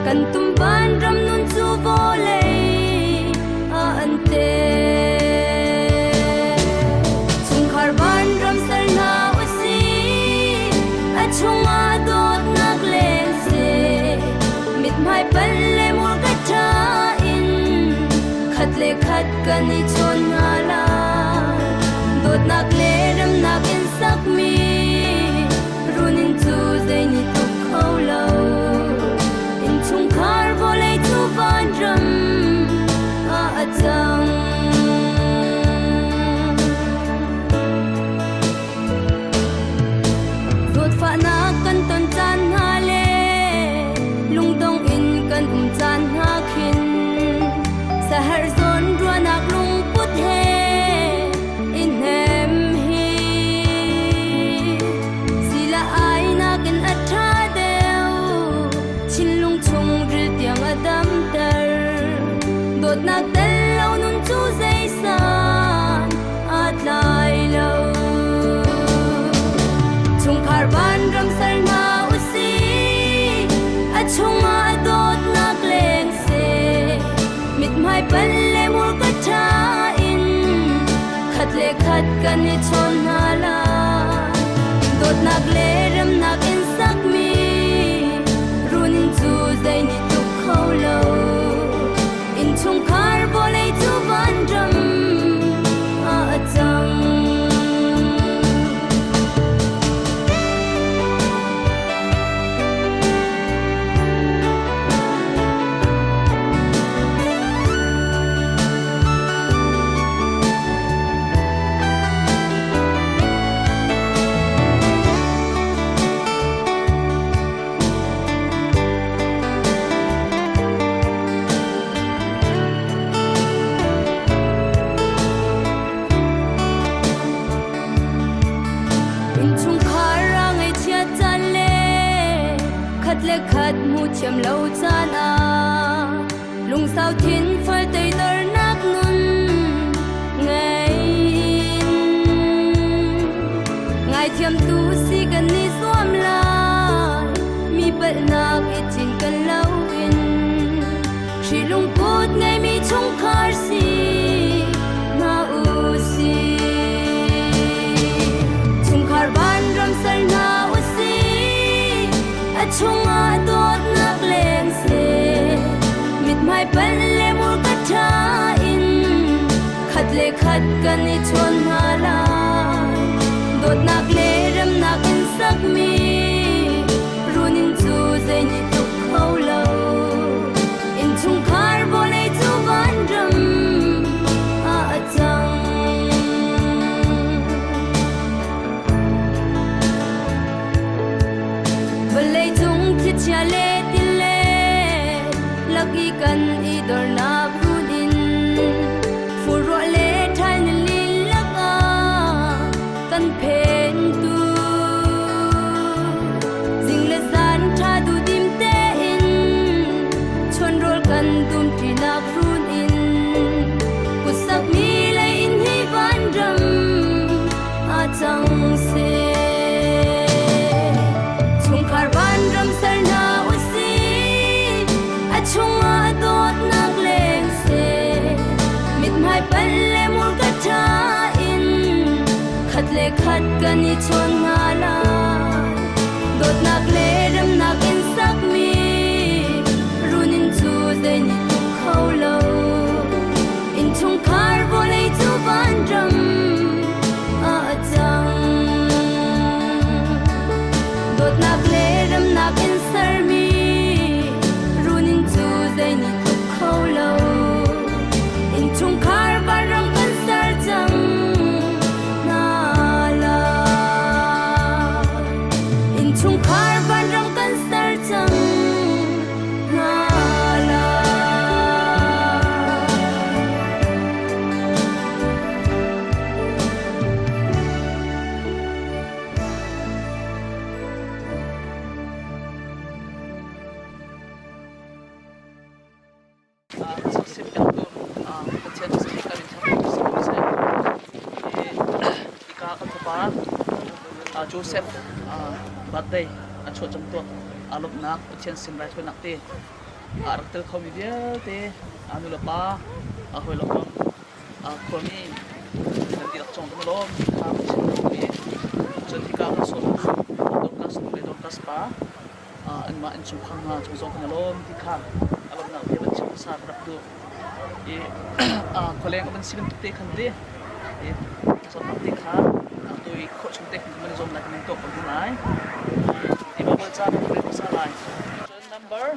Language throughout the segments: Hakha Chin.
Kan tumban ram nun cu vawlei ah an te. Chungkhar vanram sal hna usih, a chungah dawtnak leng seh. Mithmai pal le murka ṭha in khat le khat kan i chawn hna lai. Dawtnak le remnak in sakmi runin cu zei nih tuk kho lo. Innchungkhar vawlei cu vanram ah a cang. Zawtfahnak kan ton caan hna le lungdong in kan um caan hna khin saherh zawn ruahnak lungput he i hnem hi sila ai nakin a ṭha deuh thinlung chungril tiang a damter dawtnak tel lo nun cu zeisan aa tlai lo. Chungkhar vanram sal hna usih, a chungah dawtnak leng seh. Mithmai pal le murka ṭha in khat le khat kan i chawn hna lai. Dawtnak le remnak in sakmi runin cu zei nih tuk kho lo. Innchungkhar vawlei cu vanram ah a cang. Innchungkhar a ngaihchiat caan le khat le khat hmu thiam lo caan ah lungsau thin fal teidornak nun ngei in ngaithiamtu si kan i zuam lai mi palhnak i cinken loin hri lungput ngeimi chungkhar si hna u sih. Chungkhar vanram sal hna u sih, a chungah dawtnak leng seh. Mithmai pal le murka ṭha in khat le khat kan i chawn hna lai. Dawtnak le remnak in sakmi runin cu zei nih tuk kho lo. Innchungkhar vawlei cu vanram ah a cang. Vawlei cung thlichia le tile lak i kan i dornak run in furruah le ṭhal ni lilak ah kan phentu zing le zan ṭha duhdim tein chonrawl kan dumṭinak run in kutsakmi lei in hi vanram a cang seh. Chungkhar vanram ser hna usih, a chungah dawtnak leng seh. Mithmai pal le murka ṭha in khat le khat kan i chawn hna lai. Dawtnak le remnak in sakmi runin cu zei nih tuk kho lo. Innchungkhar vawlei cu vanram ah a cang. Dawtnak le remnak in sermi runin cu zei nih tuk kho lo. Innchungkhar vanram kan ser cang hna lai. Innchungkhar vanram kan ser cang hna lai. Sim pektu Pathian speaker in thawk si ika kan fapa Joseph birthday a chuah cam tuak a lawmhnak Pathian sin raithawinak te. A rak tel khomi vialte a nulepa, a hawile kom, a khuami nan dihlak cung kan i lawm ti kha ka chim duh i cun hika kan sawm Dorcas nu le Dorcas pa anmah innchungkhar hna cung zong kan i lawm ti kha a lawmhnak bia van chim hmasa ka rak duh. I khualeng a van si bantuk te khan ti i zawtnak te kha tu i khawh chung te khan kan van i zuam lai kan in tuak ko hna lai. I Baibal ca kan rel hmasa lai. Cun number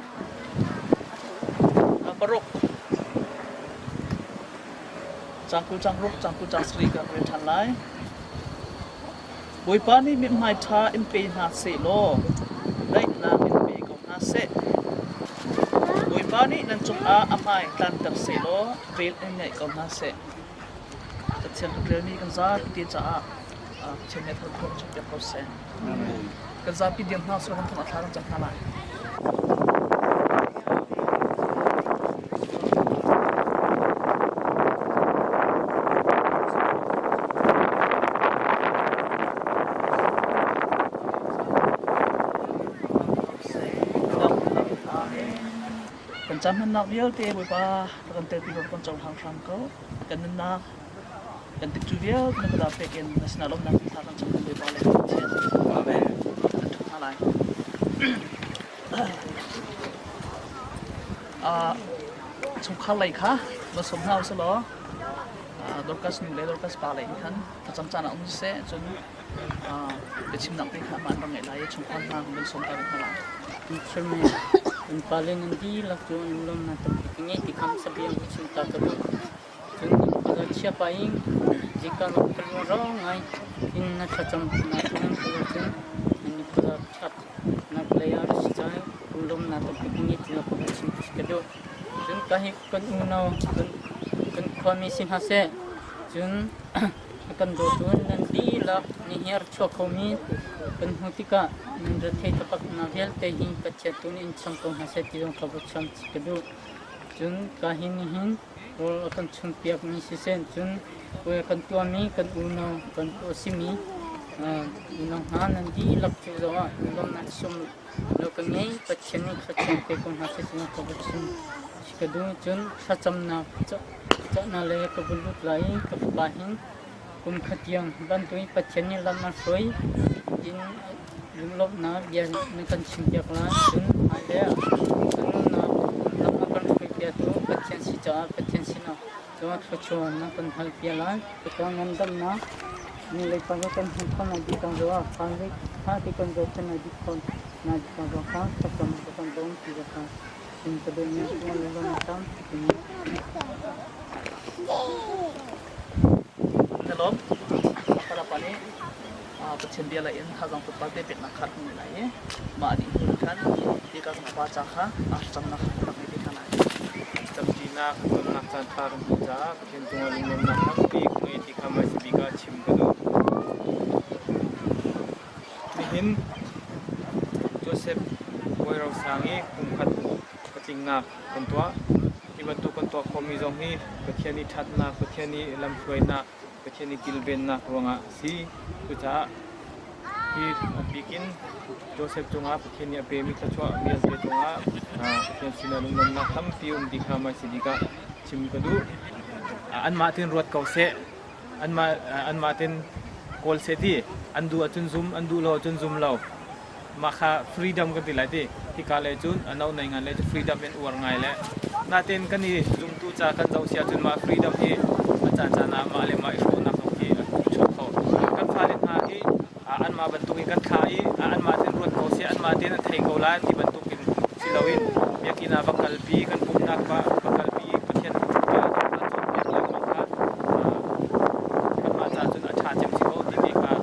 paruk Caang 20 caang ruk caang 20 caang sarih kan rel ṭhan lai. Bawipa nih mithmai ṭha in pe hna sehlaw daihnak in pe ko hna seh. Bawipa nih nan cungah a hmai tlanter sehlaw vel in ngaih ko hna seh. Pathian kan relmi kan zapi te caah Pathian nih a thar khawh chuahpiak ko seh. Kan zapi diam hna sawh kan thong a thla kan cam hna lai. Kan cam hmannak vialte Bawipa kan telpi ko kan cohlang hram ko. Kan nunnak kan tikcu vialte na kut ah pek in na sinah lawmhnak thla kan cam kan Bawipa le kan Pathian. Amen. Kan ṭhut hna lai. Chungkhar lei kha va sawm hna usih law Dorcas nu le Dorcas pa lei in khan thlacam caan ah um siseh cun biachimnak te kha amah an rak ngeih lai i chungkhar hna kan van sawm ta ve hna lai. Chairman, kan pale nan dihlak cu an lawmnak tampi ka ngei ti kha hmasa bik ka chim ta ka duh. Cun innpa chia pa in zingka rak ka luang rau ngai in na thlacam nak nan ka cun nan i khuaza ṭhat nak lei ah si cang lawmnak tampi ka ngei ti ka van chim ka duh. Cun ka hi kan unau kan khuami si hna seh cun a kan dawtu nan dihlak nihiar chuak khomi kan hmuh tikah nan rethei taktaknak vialte hi Pathian tu nih in cham ko hna seh ti zong kha va cham ka duh. Cun ka hi nihin rawl a kan chumpiakmi siseh cun puai a kan tuahmi kan unau kan a simi unau hna nan dihlak cu zongah lawmhnak sum lo ka ngei. Pathian nih thluachuah pe ko hna seh ti zong kha va chim ka duh. Cun thlacamnak cahnak lei ka vun lut lai i ka fapa hin kum khat tiang bantukin Pathian nih lam a hruai in lunglawmhnak bia na kan chimpiak lai. Cun hmailei ah kan nunnak lam a kan hruaipiaktu Pathian si caah Pathian sinah cun thluachuah na kan halpiak lai. Ka ngandamnak nu le pa kan hmuh khawhnak ding kan zoh ah kha ti kan zohkhenhnak ding khawhnak ding kan zoh kha thlacam kan bawm ti kha chim ka duhmi a si. Lunglawmhnak tampi ka ngei. Na lawm. Palapa nih Pathian bia lei in thazaang tlawmpal te peknak kha rak ngei lai i mah a dih hnu khan hika kan pa ca kha thlacamnak kha rak ngei te hna lai. Camṭinak tonnak caanṭha kan hmuh caah Pathian cungah lunglawmhnak tampi ka ngei ti kha hmaisa bik ah chim ka duh. Nihin Joseph Bawi Rosang i kumkhat patlingnak kan tuah. Hi bantuk kan tuah khawhmi zong hi Pathian i ṭhatnak, Pathian i lamhruainak, Pathian i kilvennak ruangah a si. Cucaah hi a bik in Joseph cungah Pathian nih a pemi thluachuah vialte cungah Pathian sinah lunglawmhnak tampi um ti kha hmaisa bik ah chim ka duh. Anmah tein ruat ko seh. Anmah tein kawl seh ti. An duh ahcun zum, an duh lo ahcun zum lo. Mah kha freedom kan ti lai ti. Hika lei cun a no nei ngan lei cu freedom in uar ngai le natin kan i zumtu ca kan zoh si ahcun mah freedom hi a caancaan ah mah le mah i hrawhnak zong hi a chuak kho. Kan fale hna hi anmah bantuk in kan thlah i anmah tein ruat ko seh, anmah tein an thei ko lai ti bantuk in si loin biakinn ah va kalpi, kan pumhnak va kalpi i Pathian bia kan cawnpiak lengmang kha kanmah ca cun a ṭha cem si ko timi kha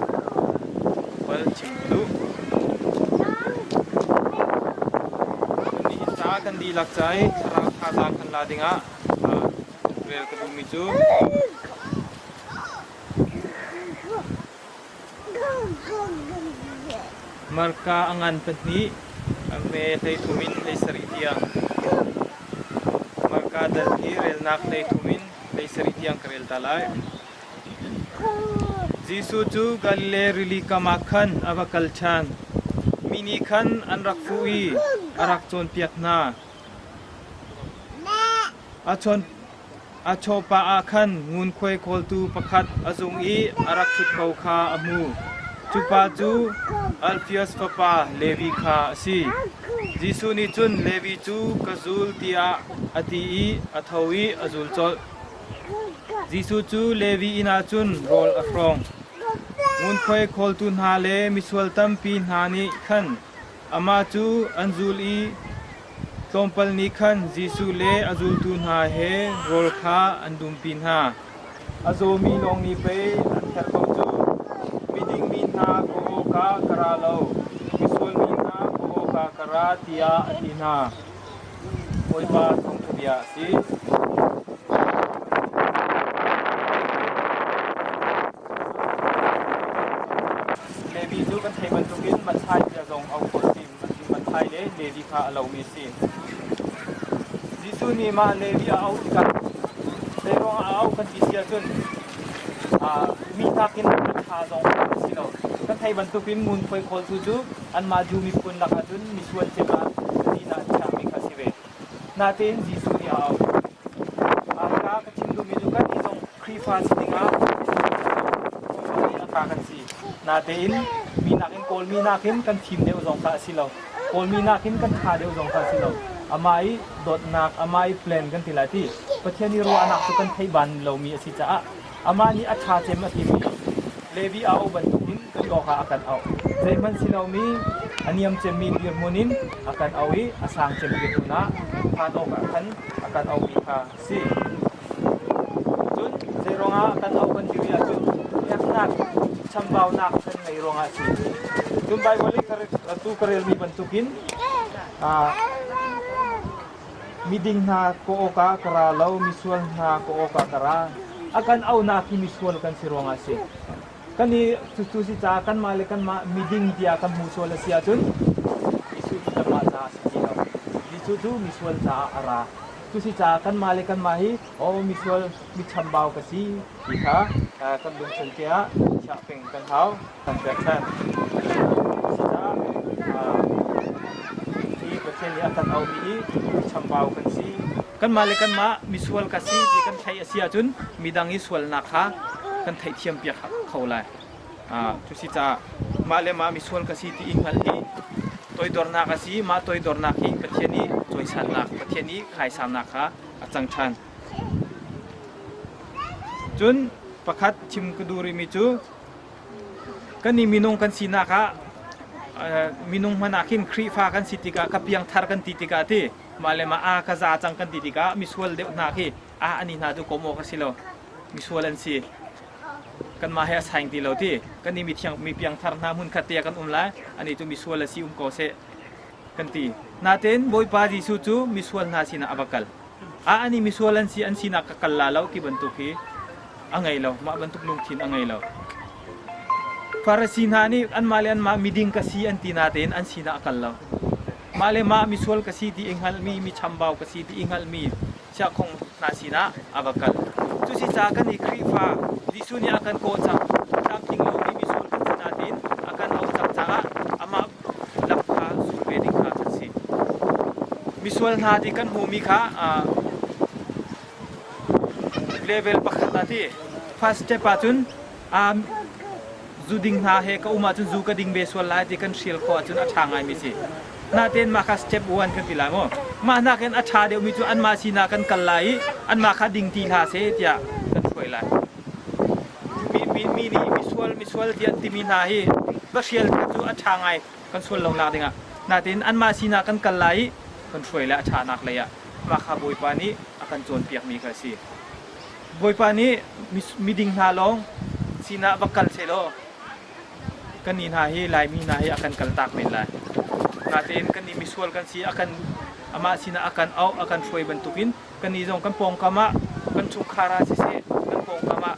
bal chim ka duh. Nihin ca kan dihlak ca i thlarau thazaang kan la dingah rel ka duhmi cu Marka a ngan pahnih, a hme 13 in 17 tiang. Marka dal hi relnak 13 in 17 tiang ka rel ta lai. Jesuh cu Galilee rili kam ah khan a va kal ṭhan. Mi nih khan an rak fuh i a rak cawnpiak hna. A chawhpah ah khan ngunkhuai khawltu pakhat a zung i a rak ṭhut ko kha a hmu. Cu pa cu Alfeus fapa Levi kha a si. Jesuh nih cun Levi cu ka zul tiah a ti i a tho i a zul colh. Jesuh cu Levi inn ah cun rawl a hrawng. Ngunkhuai khawltu hna le misual tampi hna nih khan amah cu an zul i Tlawmpal nih khan Jesuh le a zultu hna he rawl kha an dumpi hna. A zawmi lawng nih pei an herh ko cu. Miding mi hna kawh awkah ka ra lo, misual mi hna kawh awkah ka ra, tiah a ti hna. Bawipa thawngṭha bia a si. Levi cu kan theih bantukin Matthai bia zong a um khawh si. Matthai le Levi kha a lomi a si. Jesuh nih mah Levi a auh tikah zeiruangah a auh kan ti si ahcun mi nakin mi ṭha zong a si lo. Kan theih bantukin ngunkhuai khawltu cu anmah Jew miphun lakah cun misual cem ah lihnak chiahmi kha a si ve. Natein Jesuh nih a auh. Hika ka chim duhmi cu kannih zong Khrihfa si dingah a kan si. Natein mi nakin Kawlmi nakin kan fim deuh zong kha a si lo. Kawlmi nakin kan ṭha deuh zong kha a si lo. Amah i dawtnak, amah i plan kan ti lai ti. Pathian i ruahnak cu kan theih ban lomi a si caah amah nih a ṭha cem a timi Levi a auh bantukin kan awk ah a kan auh. Zeihmanh si lomi a niam cemmi dirhmun in a kan auh i a sang cem dirhmun ah phan awkah khan a kan auhmi kha a si. Cun zeiruangah a kan auh kan ti rih ahcun herhnak chambaunak kan ngeih ruangah a si. Cun Baibal i tu ka relmi bantukin miding hna kawh awkah ka ra lo, misual hna kawh awkah ka ra. A kan auhnak hi misual kan si ruangah a si. Kan i cucu si caah kanmah le kanmah miding tiah kan hmu sual a si ahcun Jesuh cu kanmah caah a si ti lo. Jesuh cu misual caah a ra. Cusi caah kanmah le kanmah hi aw misual mi chambau ka si ti kha kan lungchung te ah chiah peng kan hau kan pekchanh. Cusicaah hi Pathian nih a kan auhmi hi mi chambau kan si. Kanmah le kanmah misual ka si ti kan theih a si ahcun midang i sualnak kha kan theihthiam piak kho lai. Cusi caah mah le mah misual ka si ti i hngalh hi toidornak a si. Mah toidornak hi Pathian i cawisannak, Pathian i khaisannak kha a cang ṭhan. Cun pakhat chim ka duh rihmi cu kan i minung kan sinak ah minung hmanh ah khin Khrihfa kan si tikah ka piangthar kan ti tikah ti mah le mah a ka za cang kan ti tikah misual deuh hna khi a ani hna cu kom awk a si lo misual an si kanmah he a saing ti lo ti kan i mithiang mi piangthar hna hmun khat te ah kan um lai ani cu misual a si um ko seh kan ti natein Bawipa Jesuh cu misual hna sinah a va kal a ani misual an si an sinak ka kal la lo ti bantuk hi a ngei lo mah bantuk lungthin a ngei lo Farasi hna nih anmah le anmah miding ka si an ti natein an sinah a kal lo mah le mah misual ka si ti i hngalhmi mi chambau ka si ti i hngalhmi chiahkhong hna sinah a va kal. Cusicaah kan i Khrihfa Jesuh nih a kan kawh cang. Tlamtling lomi misual kan si nain a kan auh cang caah amah lam kha zul ve ding kha kan si. Misual hna ti kan hmuhmi kha level pakhat ah ti first step ahcun zu ding hna he ka um ahcun zu ka ding ve sual lai ti kan hrial khawh ahcun a ṭha ngaimi si. Natein mah kha step 1 kan ti lai maw? Mah nakin a ṭha deuhmi cu anmah sinah kan kal lai i anmah kha ding ti hlah seh tiah kan hruai lai. Mi, mi, mi nih misual misual tiah an timi hna hi va hrial cu a ṭha ngai kan sual lonak dingah. Natein anmah sinah kan kal lai i kan hruai lai a ṭhanak lei ah. Mah kha Bawipa nih a kan cawnpiakmi kha a si. Bawipa nih miding hna lawng sinah va kal sehlaw kannih hna hi Laimi hna hi a kan kaltak men lai. Natein kannih misual kan si a kan amah sinah a kan auh a kan hruai bantukin kannih zong kan pawngkam ah kan chungkhar ah siseh kan pawngkam ah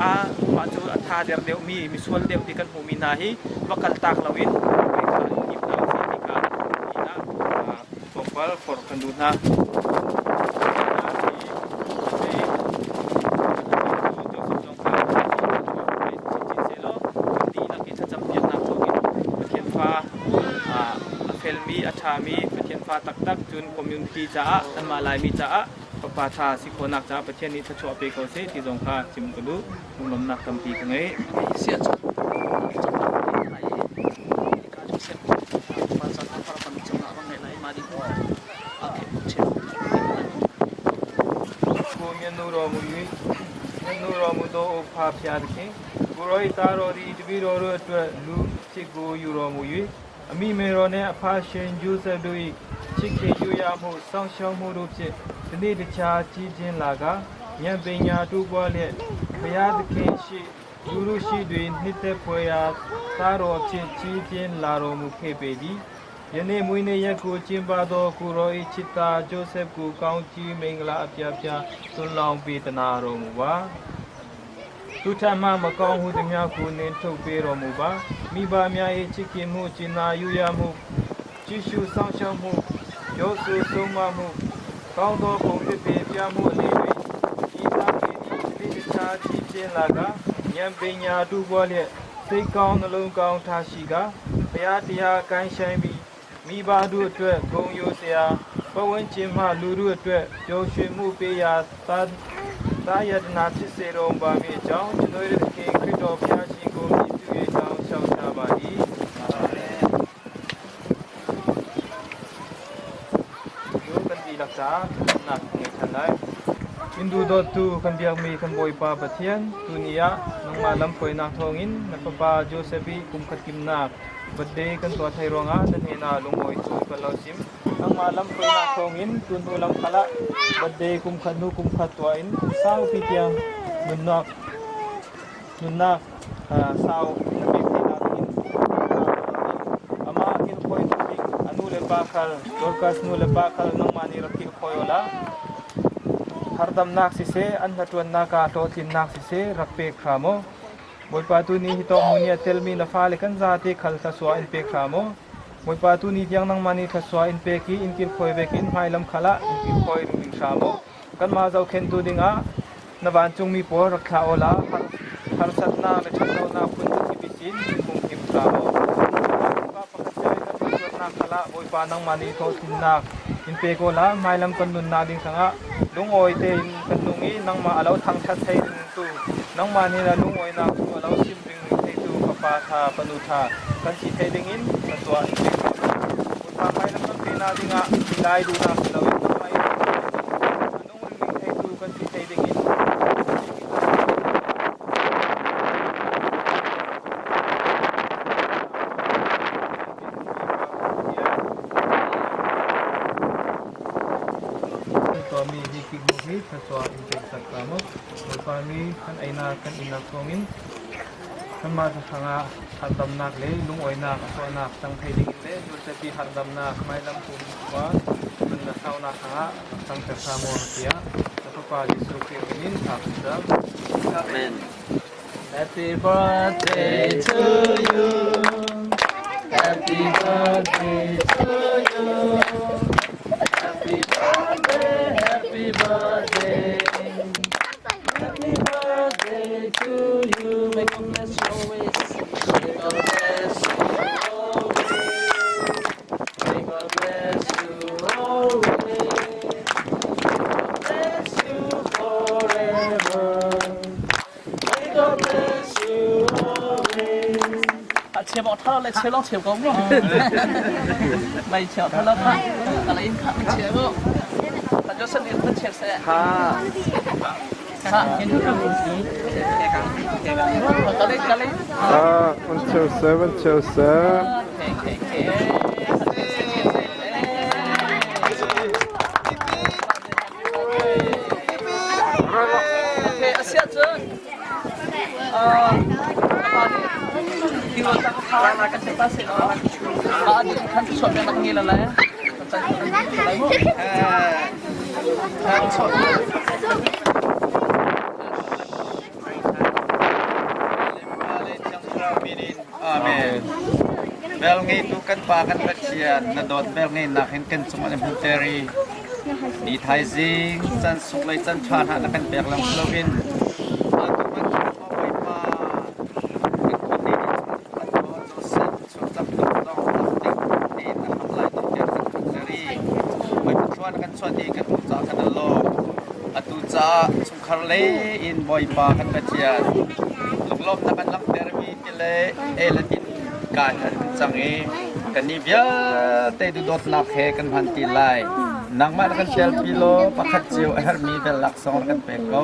a mah cu a tha der deuhmi misual deuh ti kan hmuhmi hna hi va kaltak loin hruai kha him hna usih ti kha tina tlawmpal forh kan duh hna. Pathian fa a felmi a ṭhami Pathian fa taktak cun community caah kanmah Laimi caah Fapa ṭha si khawhnak caah Pathian nih thluachuah pe ko seh ti zong kha chim ka duh. Lunglawmhnak tampi ka ngei. Si ahcun cawknak lai i ka Joseph pa caan ah para cawknak rak ngeih lai ma ding hnu a khek cheu. Ko myan nu ro mu yui myan nu ro mu do o pha phya de ကိုရောဤသားတော်သည်တပည့်တော်တို့အတွက်လူဖြစ်ကိုယူတော်မူ၍အမိမေတော်နှင့်အဖရှင်ဂျိုးဆက်တို့၏ချစ်ခင်ယူရမှုစောင့်ရှောက်မှုတို့ဖြင့်ဒီနေ့တခြားကြီးပြင်းလာကဉာဏ်ပညာတိုးပွားလျက်ဘုရားသခင်ရှိလူတို့ရှိတွင်နှစ်သက်ဖွယ်ရာသားတော်ဖြစ်ကြီးပြင်းလာတော်မူခဲ့ပေသည်ယနေ့မွေးနေ့ရက်ကိုကျင်းပသောကိုရောဤချစ်သားဂျိုးဆက်ကိုကောင်းကြီးမင်္ဂလာအပြားပြားသွန်လောင်းပေးသနာတော်မူပါ သူထမှမကောင်းဟုသည်များကိုနှင်ထုတ်ပေးတော်မူပါမိဘများ၏ချစ်ခင်မှုကျင်နာယူရမှုကြည့်ရှုစောင့်ရှောက်မှုရောဆူဆုံးမမှုကောင်းသောပုံဖြစ်ပေပြမှုအနေတွင်ဤသားပေသည်တိတခြားကြည်ပြင်းလာကဉာဏ်ပညာတူပွားလျက်စိတ်ကောင်းနှလုံးကောင်းထားရှိကဘုရားတရားကိုင်းဆိုင်ပြီးမိဘတို့အတွက်ဂုဏ်ယူစရာပဝန်းကျင်မှလူတို့အတွက်ပျော်ရွှင်မှုပေးရာသာသာယတနာဖြစ်စေတော်မူပါမည်အကြောင်းကျွန်တော်တို့သခင်ခရစ်တော်ဘုရားရှင်ကိုမြည်ပြု၍တောင်းလျှောက်ကြပါ၏ယkan ti lak ca nak ngai than lai Hindu dawtu kan biakmi kan Bawipa Pathian tuni ah nangmah lamhruainak thawngin na fapa Joseph i kumkhat kimnak birthday kan tuah thai ruangah na hnenah lungawi cu kan lo sim. Nangmah lamhruainak thawngin tunhnu lamkhat ah birthday kumkhat hnu kumkhat tuah in kum saupi tiang nunnak nunnak sau na pek te hna dingin amah kilkhawi tu bik a nu le pa khal Dorcas nu le pa khal nangmah nih rak kilkhawi ola hardamnak siseh an hnaṭuannak ah hlawhtlinnak siseh rak pek hram u. Bawipa tu nih hi tawk hmun i a telmi na fale kan zate khal thluachuah in pek hram u. Bawipa tu ni tiang nangmah nih thluachuah in pek i in kilkhawi vek in hmailam khal ah in kilkhawi ring hram u. Kanmah zohkhenhtu dingah na vancungmi pawl rak thlah aw la harsatnak le ṭhatlonak phun kip in humhim hram u. Bawipa pakhat cio in kan ṭuannak khal ah Bawipa nangmah nih hlawhtlinnak in pe ko la hmailam kan nunnak ding hrangah lungawi tein kan nung i nangmah a lo thangṭhat thei dingtu nangmah nih na lungawinak cu a lo sim ring theitu fapa ṭha fanu ṭha kan si thei dingin na tuah in pek ko. Bawipa hmailam kan pe dingah milai duhnak si loin nangmah i a nung ring theitu kan si thei dingin Tuahmi hi kiknu hi thluachuah in pek tak ta mu. Bawipa mi kan einak kan innak thawngin kanmah hrangah hahdamnak le lungawinak a chuahnak cang thei ding in le Joseph i hahdamnak hmailam pum khua nun na saunak hrangah rak cangter hna maw tiah na Fapa Jesuh Khrih min in thla kan cam. Amen. Happy birthday to you. Happy birthday to you. Happy birthday, happy birthday. Happy birthday to you. May God bless you always. May God bless you always. May God bless you always. May God bless you forever. May God bless you always. 啊，切包他来切老切光了，没切他了他，他来看切个，他就是你他切噻。哈。哈。กะเลยกะเลย Ah, 1 2 7 2 7. โอเคโอเคโอเคอาเซียนเอ่อที่ว่าตั้งค่ากันเสร็จแล้วเสร็จแล้วอ่าขั้นสุดเป็นนักเรียนแล้วนะอะไรมั้งขั้นสุด Amen. Bel ngeitu kan pa kan Pathian na dawt bel ngeinak hin kan cung an hmuhteri. Ni thaizing can sung lei can ṭha hna na kan pek lang loin atu bantuk ma Bawipa kan khon ni kan ko Joseph chuak tuk zong tak ding tein na ham lai ti tiang kan hmuhteri. Bawipa thluan kan chuah ti kan hmuh caah kan lo. Atu caah chungkhar lei in Bawipa kan Pathian lunglawmhnak kan langhtermi ti le ei le din kaan an hun cang i kannih vialte duhdawtnak he kan hman ti lai. Nangmah na kan fialpi law pakhat cio a herhmi vel laksawng na kan pek ko.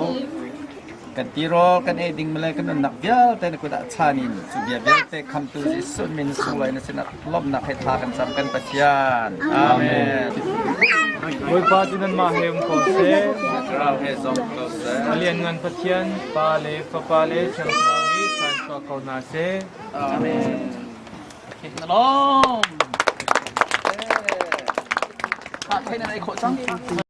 Kan tirawl kan ei ding le kan nunnak vialte na kut ah chan in cu bia vialte khamtu Jesuh min sunglawi na sinah lawmhnak he thla kan cam kan Pathian. Amen. Bawipa cu nanmah he um ko seh. Thlarau he zong ko seh. A lianngan Pathian, Pa le Fapa le Thiang Thlarau nih thlan chuah ko hna seh. Amen. Na lawm. Thei nan ei khawh cang.